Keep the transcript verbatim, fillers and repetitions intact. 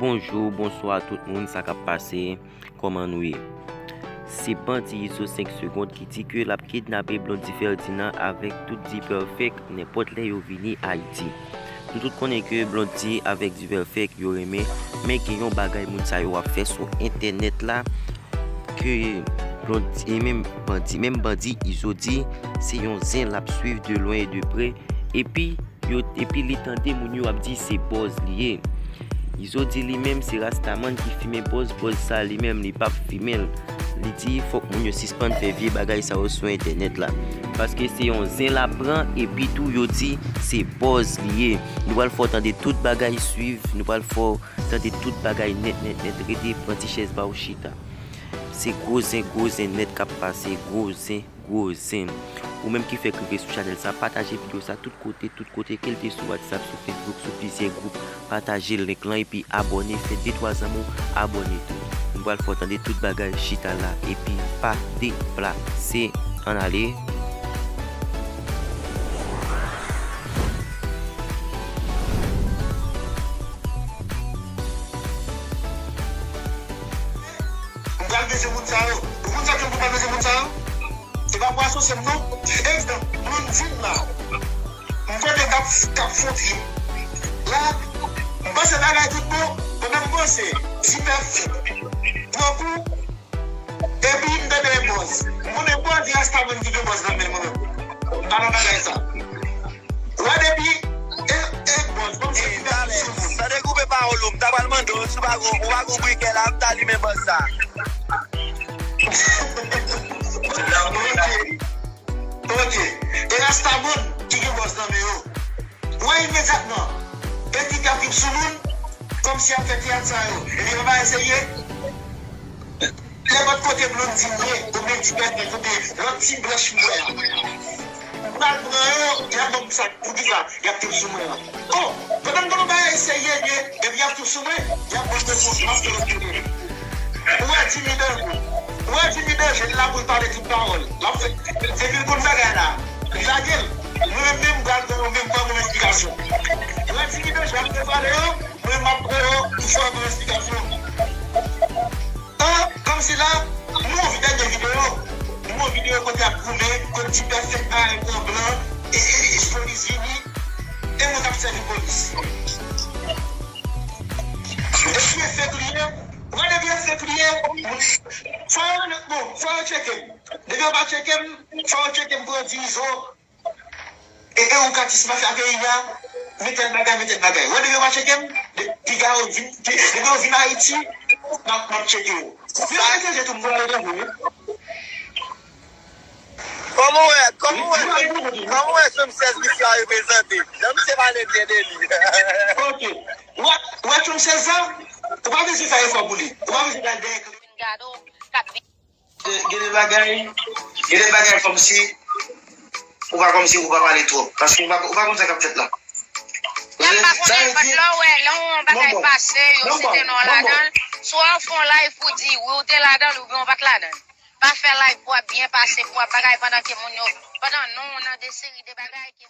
Bonjou, bonswa tout moun, sa k ap pase? Kòman nou ye? Se bandi Izo senk Segond ki di ke l ap kidnape Blondy Ferdinand avèk tout D-Perfect nenpòt lè yo vini Ayiti. Nou tout konnen ke Blondy avèk D-Perfect yo renmen, men gen yon bagay moun sa yo ap fè sou entènèt la, ke Blondy, e menm bandi, menm bandi Izo di, se yon zen l ap swiv de lwen e de pre, epi yo, epi li tande moun yo ap di se bòz li ye. Izo di li menm se Rastaman ki fimen bòz, bòz sa li menm li p ap fimen l. Li di fòk moun yo sispann fè vye bagay sa yo sou entènèt la. Paske se yon zen l ap pran, epi tou yo di se bòz li ye. Nou pral fè w tande tout bagay, swiv, nou pral fè w tande tout bagay nèt, nèt, nèt. Rete, pran ti chèz ba w chita. Se gwo zen, gwo zen nèt k ap pase, gwo zen, gwo zen. Ou menm ki fèk rive sou chanèl sa, pataje videyo sa tout kote, tout kote, ke l te sou WhatsApp, sou Facebook, sou plizyè gwoup. Pataje link lan epi abòne, fè de twa zanmi w abòne tou. Nou pral fè w tande tout bagay, chita la, epi pa deplase. Ann ale. M pral beze moun sa yo. Ou konn sa k fè m pou m pral beze moun sa yo? Se pa pou asosye m non. Egzanp, Blondine la. M konnen k ap, k ap fon trim. La, m panse bagay tout bon. Pandan m panse, ti pèf pran kou. Epi m tande e bòz. M konnen bòz, e Rastaman ki gen bòz nan men l, mwen menm. M pa nan bagay sa. Wè depi e, e bòz, kòmsi e, talè, sa te koupe pawòl ou, m ta pral mande w si w pa gon, ou pa gon brikè la, m ta limen bòz sa. Ok. Ok. E Rastaman ki gen bòz nan men yo. Wè imedyatman, epi y ap vin sou moun, kòmsi y ap fè teyat sa yo. Epi yo pa eseye. Nenpòt kote Blondine ye, oubyen ti bèt nèg, oubyen lòt ti blanch m wè a. M pral pran yo, y ap ban m sa, poukisa y ap trip sou mwen an? Oh, pandan m konn yon bagay serye, byen, epi y ap trip sou mwen, y ap ban m de fòs, m ap fè yo konnen. Ou wè Jimmy Danje, ou wè Jimmy Danje, l la pou l pale tout pawòl. L ap fè, depi l konn bagay la, li lage l. Mwen menm, menm, m pral pran yo, menm ban mwen esplikasyon. Ou wè Jimmy Danje ap prepare yo, mwen m ap pran yo, m fè yo ban esplikasyon. Ah, kòmsi la, m wè yon dènye videyo. M wè yon videyo kote y ap goumen, kote ti pèfèk avèk yon blan, e, e, e polis vini, e moun ap sèvi polis. Depi e fake li ye, wè depi e fake li ye, fò yo, bon, fò yo tcheke m. Depi yo pa tcheke m, fò yo tcheke m pou yo di Izo, E, e ou ka ti smash a peyi a, men tèl bagay, men tèl bagay. Wè depi yo pa tcheke m, de, piga yo vin, de, depi yo vin Ayiti, m ap, m ap tcheke yo. Yo etranje tou, m pral etranje, wi. Kòman w wè, kòman w wè, kòman w wè Trump sèz misye a reprezante? Jan misye pale byen de li. Ok. Wè, wè Trump sèz la, ou pa bezwen fè efò pou li. Ou pa bezwen pral dèyè kle. Gen, gen de bagay, gen de bagay kòmsi, ou pa kòmsi, ou pa pale twòp. Paske ou pa, ou pa konn sa k ap fèt la. Lè m pa konnen, lè w wè, lè yon bagay pase, yo site non w ladan l, swa w fè yon live pou di wi w te ladan l oubyen w pa t ladan l. Pa fè live pou w ap byen pase, pou w ap bagay pandan ke moun yo, pandan non w nan de seri de bagay ke